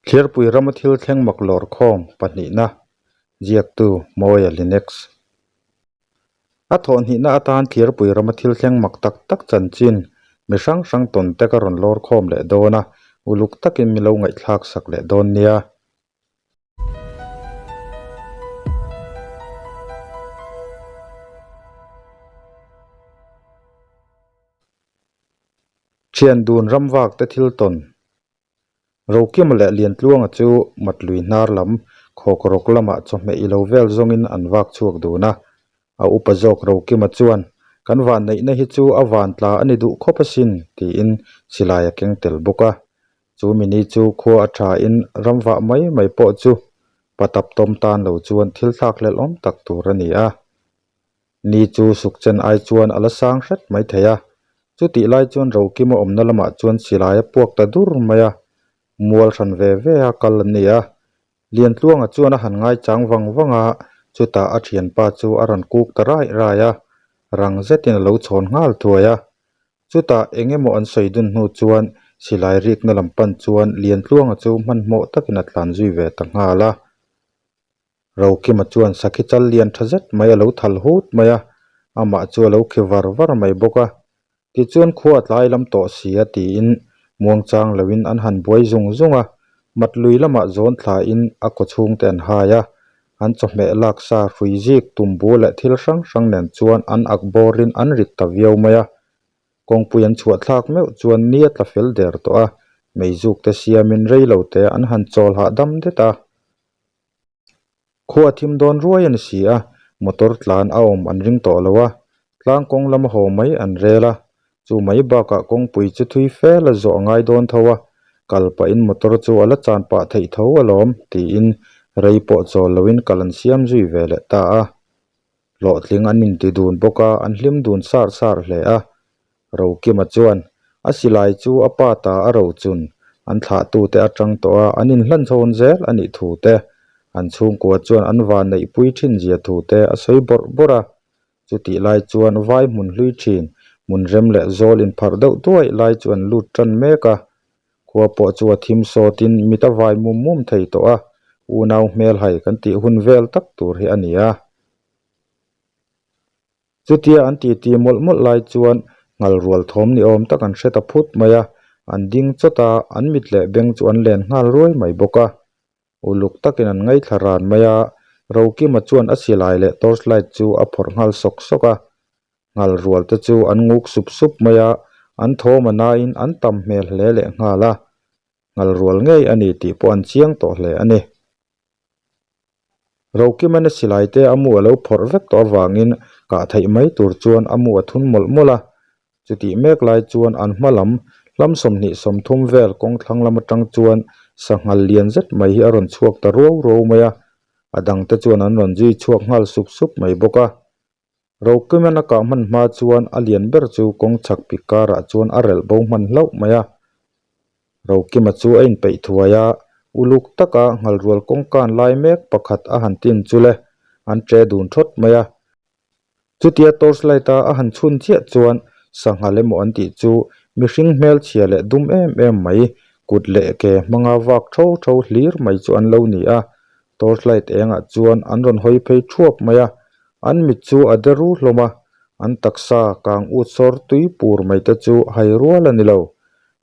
Thliarpui rama thil thleng mak lawr khawm pahnihna ziaktu Mawia Linex. A thawhhnihna atan Thliarpui rama thil thleng mak tak tak chanchin mi hrang hrang tawn te ka rawn lawr khawm leh dawn a, uluk takin mi lo ngaihthlak sak leh dawn nia. Thian dun ramvak te thil tawn Rokima leh Liantluanga chu Matlui hnar lam khawk rawk lamah chawhmeh ilo vel zawngin an vak chhuak dun a. A upa zawk Rokima chuan, Kan vanneihna hi chu a van tla a ni duh khawp asin, tiin silai a keng tel bawk a. Chu mini chu khua a thain ramvah mai mai pawh chu patap tawm tan lo chuan thil thlak hlelhawm tak tur a ni a. Ni chu sukchen ai chuan a la sang hret mai thei a, chutih lai chuan Rokima awmna lamah chuan silai a puak ta dur mai a, mual hran ve ve a kal an ni a. Liantluanga chuan a han ngaichang vang vang a, chutah a thianpa chu a rawn kuk ta raih raih a, rang zetin a lo chhawn nghal thuai a. Chutah eng emaw an sawi dun hnu chuan silai rikna lam pan chuan Liantluanga chu hmanhmawh takin a tlan zui ve ta nghal a. Rokima chuan sakhi chal lian tha zet mai a lo thal hut mai a, amah chu a lo khi var var mai bawk a. Tichuan khua a tlai lam tawh si a tiin muangchang loin an han buai zung zung a, mat lui lamah zawn thlain a kaw chhungte an hai a, an chawhmeh laksa hrui zik tumbu leh thil hrang hrang nen chuan an ak bawrin an rit ta viau mai a. Kawngpui an chhuah thlak meuh chuan ni a tla fel der tawh a, meizuk te siamin rei lo te an han chawl hahdam det a. Khua a thim dawn ruai a ni si a, motor tlan a awm an ring tawh lo a, tlang kawng lama haw mai an rel a, chu mai bakah kawngpui chu thui fel a zawh a ngai dawn tho a, kal pahin motor chu a la chan pah theih tho alawm tiin rei pawh chawl loin kal an siam zui ve leh ta a. Hlawhtling an inti dun bawk a, an hlim dun sar sar hle a. Rokima chuan a silai chu a pa ta a rochun an thlahtute atang tawh a, an inhlan chhawn zel a nih thu te, an chhungkua chuan an van neihpui thin zia thu te a sawi bawrh bawrh a. Chutih lai chuan vai hmun hlui thin, hmun rem leh zawl inpharh deuh duaih lai chu an lut tan mek a. Khua pawh chu a thim sawtin mit a vai mum mum thei tawh a, unau hmelhai kan tih hun vel tak tur hi a ni a. Chutia an titi mawlh mawlh lai chuan nghal rual thawm ni awm tak an hre ta phut mai a, an ding chawt a, an mit leh beng chu an len nghal ruai mai bawk a. Uluk takin an ngaithla ran mai a, Rokima chuan a silai leh torch light chu a phawrh nghal sawk sawk a. Nghal rual te chu an nguk sup sup mai a, an thawm a nain an tam hmel hle leh nghal a. Nghal rual ngei a ni tih pawh an chiang tawh hle a ni. Rokimana silai te a mu a lo phawrh vek tawh avangin kah theih mai tur chuan a mu a thun mawlh mawlh a. Chutih mek lai chuan an hma lam hlam 20 30 vel kawng thlang lam atang chuan sanghal lian zet mai hi a rawn chhuak ta ruau ruau mai a, a dangte chuan an rawn zui chhuak nghal sup sup mai bawk a. Rokimana kah hman hma chuan a lian ber chu kawng chhak pik karah chuan a relh bo hman hlauh mai a. Rokima chu a inpeih thuai a, uluk taka nghalrual kawngkan lai mek pakhat a han tin chu le, an ṭe dun ṭhawt mai a. Chutia torch light a a han chhun chiah chuan sanghal emaw an tih chu mihring hmelchhia leh dum em em mai, kut leh ke hmanga vak tho tho hlir mai chu an lo ni a. Torch light engah chuan an rawn hawi phei thuap mai a, an mit chu a de ru hlawm a, an taksa kang ut sawr tui pur mai te chu hai rual a ni lo.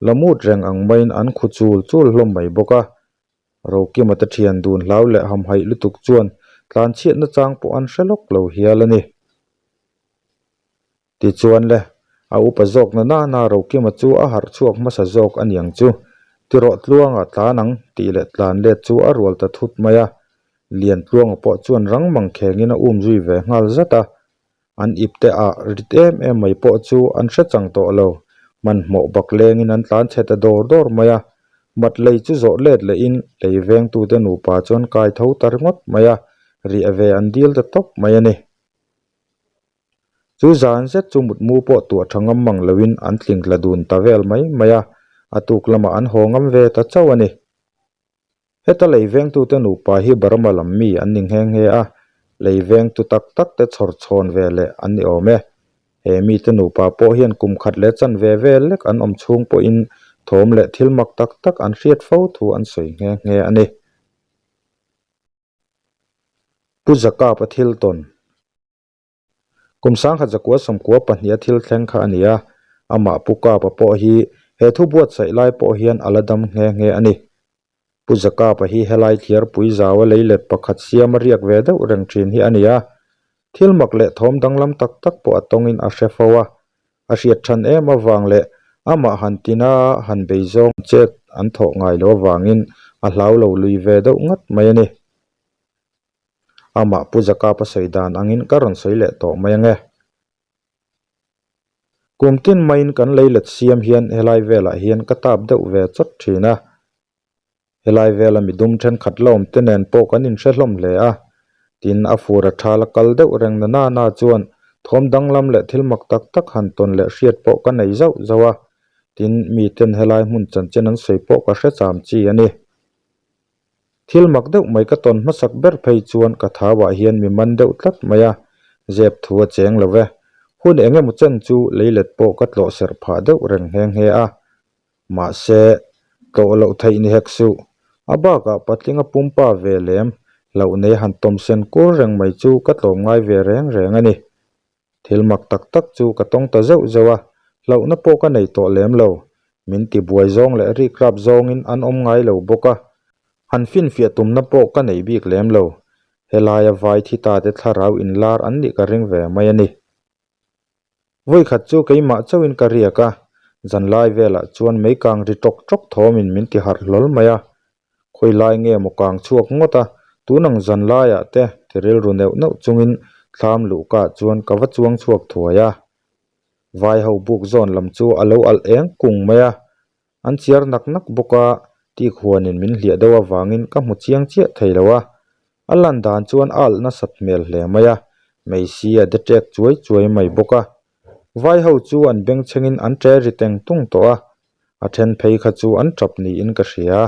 La mut reng ang maiin an khu chul chul hlawm mai bawk a. Rokima te thian dun hlau leh hamhaih lutuk chuan tlanchhiatna chang pawh an hre lawk lo hial a ni. Tichuan le, a upa zawk na nana Rokima chu a harh chhuak hmasa zawk a niang chu. Tirawh tluanga tlan ang tih leh tlan let chu a rual ta thut mai a. Liantluanga pawh chuan rang mang khengin a um zui ve nghal zat a. An ip te ah rit em em mai pawh chu an hre chang tawh lo. Hmanhmawh bak lengin an tlan chhe ta dawr dawr mai a. Mat lei chu zawh let lehin lei vengtute nupa chuan kai tho ta ringawt mai a, riah ve an dil ta tawp mai a ni. Chu zan zet chu mutmu pawh tuah tha ngam mang loin an tling tla dun ta vel mai mai a, a tuk lamah an haw ngam ve ta chauh a ni. Heta lei vengtute nupa hi Burma lam mi an ni nghe nghe a, lei vengtu tak tak te chhawr chhawn ve leh an ni awm e. He mite nupa pawh hian kum khat leh chan ve vel lek an awm chhung pawhin Thawm leh thil mak tak tak an hriat fo thu an sawi nghe nghe a ni. Pu Zakapa thil tawn. Kum sangkhat zakua sawmkua pahniha thil thleng kha a ni a, amah Pu Kapa pawh hi he thu buatsaih lai pawh hian a la dam nghe nghe a ni. Pu Zakapa hi helai thliarpui zaua leilet pakhat siama riak ve deuh reng thin hi a ni a, thil mak leh thawm danglam tak tak pawh a tawngin a hre fo a, a hriat than em avang leh amah han tina han bei zawng chet an thawh ngai lo avangin a hlau lo lui ve deuh ngat mai a ni. Amah Pu Zakapa sawi dan angin ka rawn sawi leh tawh mai ange. Kum tin maiin kan leilet siam hian helai velah hian ka tap deuh ve chawt thin a. Helai vela midum thenkhat la awm te nen pawh kan inhre hlawm hle a. Tin, a fur a tha la kal deuh reng na nana chuan thawm danglam leh thil mak tak tak han tawn leh hriat pawh ka nei zauh zauh a. Tin, miten helai hmun chanchin an sawi pawh ka hre cham chi a ni. Thil mak deuh mai ka tawn hmasak ber phei chuan ka thauah hian mi man deuh tlat mai a, zep thu a cheng lo ve. Hun eng emaw chen chu leilet pawh ka tlawh serh phah deuh reng nghe nghe a. Mahse, tlawh loh theih ni hek suh. A bakah patlinga pumpa ve lem hlauh nei han tawm sen kur reng mai chu ka tlawm ngai ve reng reng a ni. Thil mak tak tak chu ka tawng ta zeuh zeuh a, hlauhna pawh ka nei tawh lem lo. Min ti buai zawng leh rik rap zawngin an awm ngai lo bawk a, han finfiah tumna pawh ka nei bik lem lo. Helaia vai thi ta te thlarau inlar an nih ka ring ve mai a ni. Vawikhat chu keimah chauhin ka riak a, zanlai velah chuan meikang ri tawk tawk thawmin min ti harh hlawl mai a. Khawi lai nge maw kang chhuak ngawt a, tun ang zan laiah te ti rilru neuh neuh chungin thlam luhkaah chuan ka va chuang chhuak thuai a. Vai ho buk zawn lam chu a lo alh eng kung mai a, an chiar nak nak bawk a, tik huanin min hliah deuh avangin ka hmu chiang chiah thei lo a. A lan dan chuan a alh nasat hmel hle mai a, meisi a de ṭek chuai chuai mai bawk a. Vai ho chu an bengchhengin an ṭe ri teng tung tawh a, A then phei kha chu an tap niin ka hria.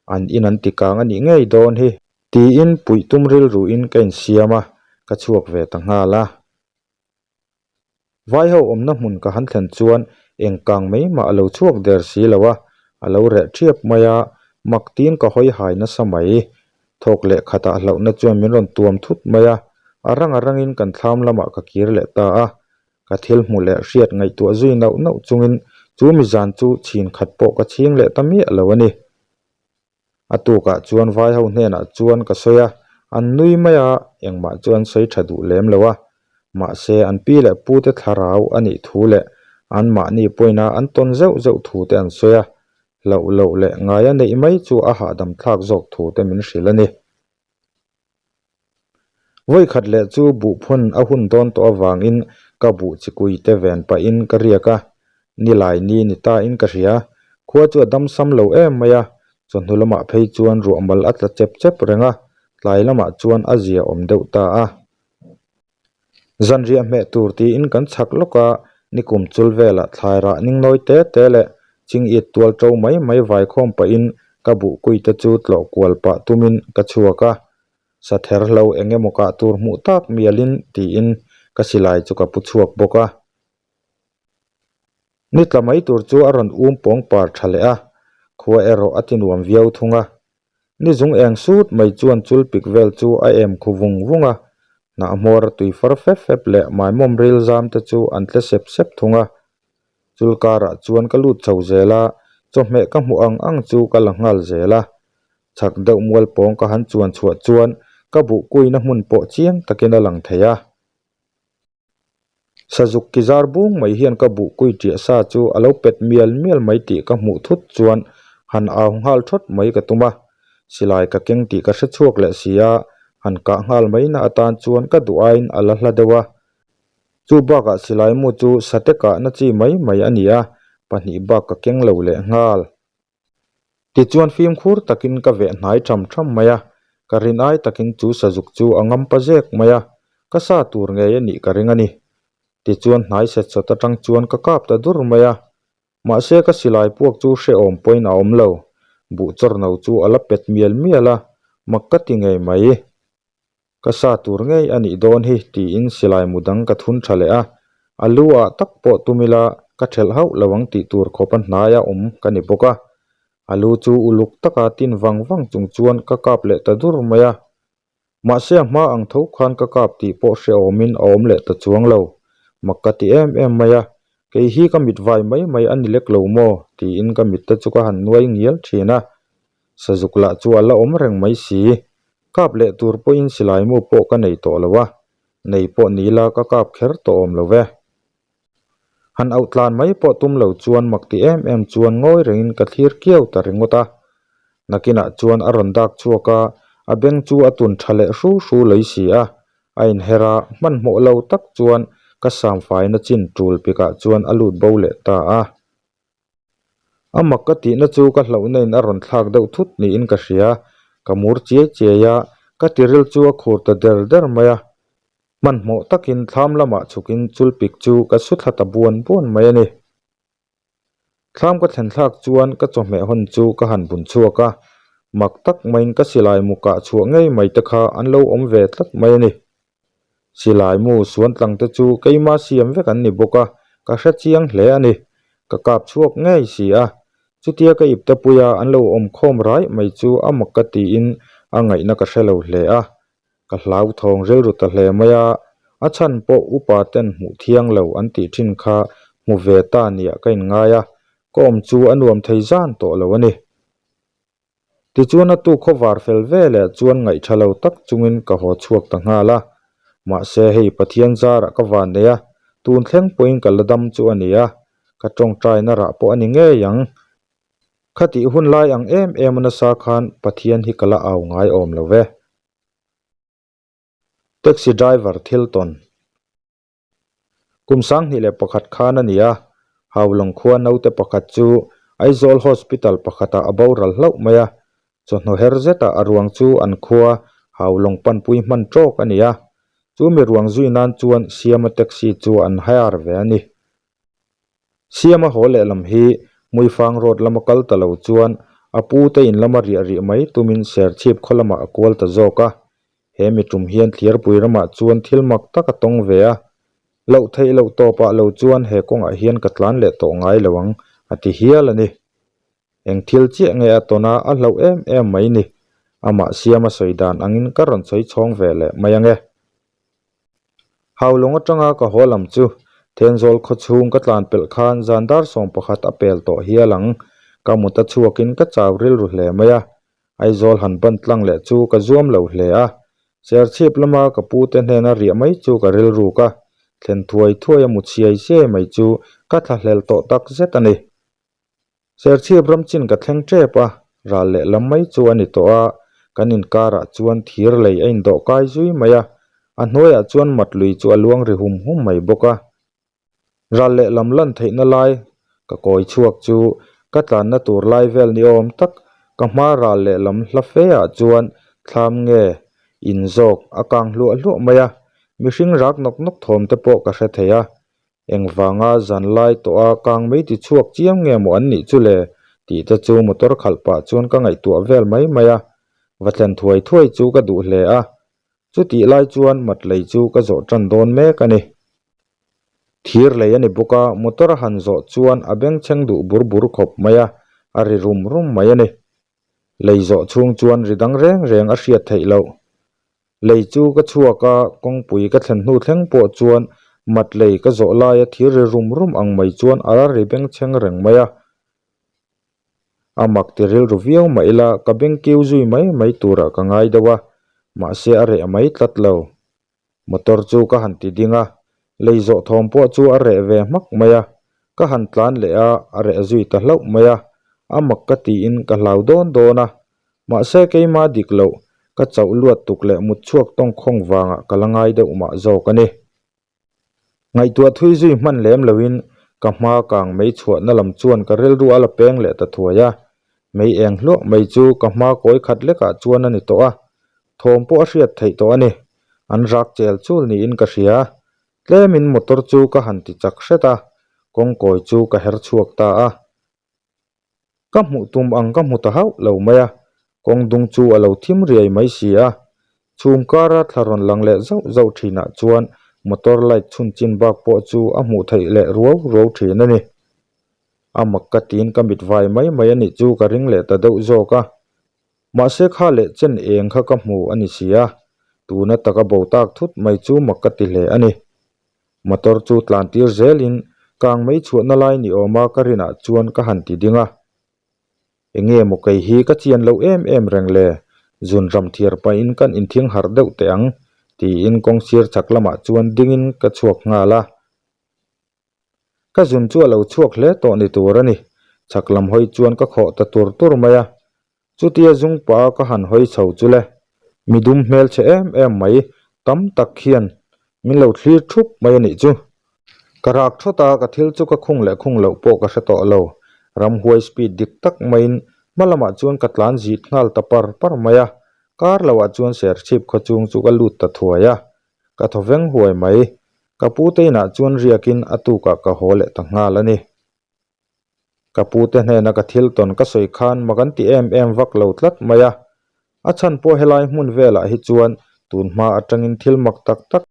An in an ti kang a nih ngei dawn hi. Tiin puih tum rilruin ka insiam a, ka chhuak ve ta nghal a. Vaiho awmna hmun ka han thlen chuan eng kang mai mah a lo chhuak der si lo a, a lo reh ṭhiap mai a, mak tiin ka hawi hai nasa mai. Thawk leh khatah hlauhna chuan min rawn tuam thut mai a, a rang a rangin kan thlam lamah ka kir leh ta a. Ka thil hmuh leh hriat ngaihtuah zui nauh nauh chungin chu mizan chu chhin khat pawh ka chhing leh ta miah lo a ni. A tukah chuan vai ho hnenah chuan ka sawi a, an nui mai a, engmah chu an sawi tha duh lem lo a. Mahse an pi leh pu te thlarau a nih thu leh anmahni pawina an tawn zeuh zeuh thu te an sawi a, hlauh loh leh ngaia neih mai chu a hahdam thlak zawk thu te min hrilh a ni. Vawikhat leh chu buhphun a hun dawn tawh avangin ka buh chi kui te ven pahin ka riak a, nilai ni ni ta in ka hria. Khua chu a dam sam lo em mai a, chawhnu lamah phei chuan ruah mal a tla chep chep reng a, tlai lamah chuan a zia awm deuh ta a. Zanriah hmeh tur tiin kan chhak lawk a, nikum chul velah thlai rah ning nawi te te leh chingit tual to mai mai vaikhawm pahin ka buhkui te chu tlawh kual pah tumin ka chhuak a, sather hlo eng emaw kah tur hmuh tak mialin tiin ka silai chu ka pu chhuak bawk a. Ni tla mai tur chu a rawn um pawng par tha leh a, khua erawh a ti nuam viau thung a. Ni zung eng sut mai chuan chul pik vel chu a em khu vung vung a, hnah hmawr a tui far fep fep leh maimawm ril zam te chu an tle sep sep thung a. Chul karah chuan ka lut chho zel a, chawhmeh ka hmuh ang ang chu ka la nghal zel a. Chhak deuh mual pawng ka han chuan chhuah chuan ka buh kuina hmun pawh chiang takin a lang thei a. Sazuk ki zar bung mai hian ka buh kui ṭiah sa chu a lo pet mial mial mai tih ka hmuh thut chuan han au nghal thawt mai ka tum a, silai ka keng tih ka hre chhuak leh si a, han kah nghal mai na atan chuan ka duh aiin a la hla deuh a. Chu bakah silai mu chu sate kahna chi mai mai a ni a, pahnih bak ka keng lo leh nghal. Tichuan fimkhur takin ka veh hnai tham tham mai a, ka rin ai takin chu sazuk chu a ngam pa zek mai a, ka sa tur ngei a nih ka ring a ni. Tichuan hnai set sawt atang chuan ka kap ta dur mai a, mahse ka silai puak chu hrehawm pawhin a awm lo, buh chawrno chu a la pet mial mial a, mak ka ti ngei mai. Ka sa tur ngei a nih dawn hi tiin silai mu dang ka thun tha leh a, a lu ah tak pawh tum ila. Ka thelh hauh lo ang tih tur khawp a hnaia awm ka ni bawk a. A lu chu uluk taka tin vang vang chung chuan ka kap leh ta dur mai a. Mahse a hma ang tho khan ka kap tih pawh hrehawmin a awm leh ta chuang lo. Mak ka ti em em mai a, kei hi ka mit vai mai mai a ni lek lo maw? tiin ka mitte chu ka han nuai ngial thin a. Sazuk lah chu a la awm reng mai si. Kap leh tur pawhin silai mu pawh ka nei tawh lo a, nei pawh ni la ka kap kher tawh awm lo ve. Han auh tlan mai pawh tum lo chuan mak ti em em chuan ngawi rengin ka thlir kiau ta ringawt a. Nakinah chuan a rawn dak chhuak a, a beng chu a tun tha leh hru hru lei si a. A inher a, hmanhmawh lo tak chuan ka samfaina chin tul pikah chuan a lut bo leh ta a. A mak ka tihna chu ka hlauhna in a rawn thlak deuh thut niin ka hria. Ka mur chiai chiai a, ka tiril chu a khur ta der der mai a. Hmanhmawh takin thlam lamah chhukin chulpik chu ka su thla ta buan buan mai a ni. Thlam ka thlen thlak chuan ka chawhmeh hawn chu ka han bun chhuak a, mak tak maiin ka silai mu kah chhuah ngei mai te kha an lo awm ve tlat mai a ni. Silai mu suan tlang te chu keima siam vek an ni bawk a, ka hre chiang hle a ni. Ka kap chhuak ngei si a, chutia ka ipte puia an lo awm khawm raih mai chu a mak ka tiin a ngaihna ka hre lo hle a. Ka hlauthawng rilru ta hle mai a, a chhan pawh upa ten hmuh thiang lo an tih thin kha hmu ve ta niah ka inngai a, ka awm chu a nuam thei zan tawh lo a ni. Tichuan a tu khawvar fel ve leh chuan ngaihtha lo tak chungin ka haw chhuak ta nghal a. Mahse hei Pathian zarah ka van nei a, tun thleng pawhin ka la dam chu a ni a, ka tawngtaina rah pawh a ni ngei ang. Khatih hun lai ang em em a nasa khan Pathian hi ka la au ngai awm lo ve. Taxi driver thil tawn. Kum 2001 khan a ni a, Haulawng khua naute pakhat chu Aizawl Hospital pakhatah a boral hlauh mai a, chawhnu her zetah a ruang chu an khua Haulawng panpui hman tawk a ni a, chu mi ruang zui nan chuan Siama taxi chu an hire ve a ni. Siama haw lehlam hi Hmuifang road lama kal ta lo chuan a pu te in lama riah rih mai tumin Serchhip khaw lamah a kual ta zawk a, He mi tum hian Thliarpui ramah chuan thil mak tak a tawng ve a, loh theih loh tawpah lo chuan he kawngah hian ka tlan leh tawh ngai lo ang, a ti hial a ni. Eng thil chiah nge a tawn a, a hlauh em em mai ni. Amah siama sawi dan angin ka rawn sawi chhawng ve leh mai ang e. Haulawng atanga ka haw lam chu Thenzawl khaw chhung ka tlan pelh khan zan dar 11 a pel tawh hial ang. Ka mut a chhuakin ka chau rilru hle mai a, Aizawl han ban tlang leh chu ka zuam lo hle a, Serchhip lama ka pu te hnena riah mai chu ka rilruk a, thlen thuai thuai a mu chhiai chiai mai chu ka thlahlel tawh tak zet a ni. Serchhip ram chin ka thleng tep a, ral leh lam mai chu a ni tawh a, kan inkarah chuan thir lei a indawh kai zui mai a, a hnuaiah chuan mat lui chu a luang ri hum hum mai bawk a. Ral leh lam lan theihna lai ka kawi chhuak chu ka tlanna tur lai vel ni awm tak ka hma ral leh lam hla fe ah chuan thlam nge in zawk a kang hluah hluah mai a, mihring rak nawk nawk thawm te pawh ka hre thei a, engvanga zan lai tawh a kang mai ti chhuak chiam nge maw an nih chu le tih te chu motor khalh pah chuan ka ngaihtuah vel mai mai a, va thlen thuai thuai chu ka duh hle a, Chutih lai chuan mat lei chu ka zawh tan dawn mek a ni. Thir lei a ni bawk a, motor a han zawh chuan a bengchheng duh bur bur khawp mai a, a ri rum rum mai a ni. Lei zawh chhung chuan ri dang reng reng a hriat theih loh. Lei chu ka chhuak a, kawngpui ka thlen hnu thleng pawh chuan mat lei ka zawh laia thir ri rum rum ang mai chuan a la ri bengchheng reng mai a. A mak ti rilru viau mah ila ka beng kiu zui mai mai turah ka ngai deuh a, mahse a reh mai tlat lo. Motor chu ka han ti ding a, lei zawh thawm pawh chu a reh ve hmak mai a, ka han tlan leh a, a reh zui ta hlauh mai a, a mak ka tiin ka hlau dawn dawn a, mahse keima dik loh, ka chauh luat tuk leh mut chhuak tawngkhawng vangah ka la ngai deuh mah zawk a ni. Ngaihtuah thui zui hman lem loin ka hma kang mei chhuahna lam chuan ka rilru a la peng leh ta thuai a, mei eng hluah mai chu ka hma kawi khat lekah chuan a ni tawh a, thawm pawh a hriat theih tawh a ni. An rak chel chul niin ka hria. Tlemin motor chu ka han ti chak hret a, kawngkawi chu ka her chhuak ta a. Ka hmuh tum ang ka hmu ta hauh lo mai a, kawng dung chu a lo thim riai mai si a. Chhum kara thla rawn lang leh zauh zauh thinah chuan Motor light chhun chin bak pawh chu a hmuh theih leh ruau ruau thin a ni. A mak ka tiin ka mit vai mai mai a nih chu ka ring leh ta deuh zawk a. Mahse kha leh chen eng kha ka hmu a ni si a, tuna taka bo tak thut mai chu mak ka ti hle a ni. Motor chu tlan tir zelin kang mei chhuahna lai ni awma ka rinah chuan ka han ti ding a. Enge maw kei hi ka chian loh em em reng le, zun ram thiar pahin kan inthing harh deuh teh ang, tiin kawngsir chhak lamah chuan dingin ka chhuak nghal a. Ka zun chu a lo chhuak hle tawh ni tur a ni, chhak lam hawi chuan ka khawh ta tur tur mai a. Chutia zung pah a ka han hawi chho chu le, midum hmelchhe em em mai tam tak hian min lo thlir thup mai a nih chu. Ka rak thawt a, ka thil chu ka khung leh khung loh pawh ka hre tawh lo. Ramhuai speed dik tak maiin hma lamah chuan ka tlan zit nghal ta par par mai a, kar loah chuan serchhip khaw chung chu ka lut ta thuai a, ka thaw veng huai mai. Ka pute inah chuan riakin a tukah ka haw leh ta nghal a ni. Ka pute hnena ka thil tawn ka sawi khan mak an ti em em vak lo tlat mai a, a chhan pawh helai hmun velah hi chuan tun hma atangin thil mak tak tak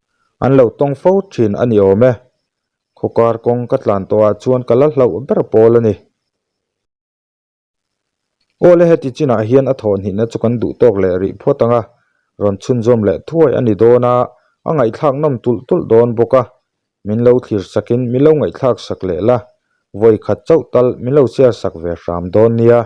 an lo tawng fo thin a ni awm e. Khawkar kawng ka tlan tawhah chuan ka la hlauh ber pawl a ni. Aw le heti chinah hian a thawhhnihna chu kan duh tawk leh rih phawt ang a, rawn chhunzawm leh thuai a ni dawn a, a ngaihthlak nawm tulh tulh dawn bawk a, min lo thlir sakin min lo ngaihthlak sak leh la, vawi khat chauh tal min lo share sak ve hram dawn nia.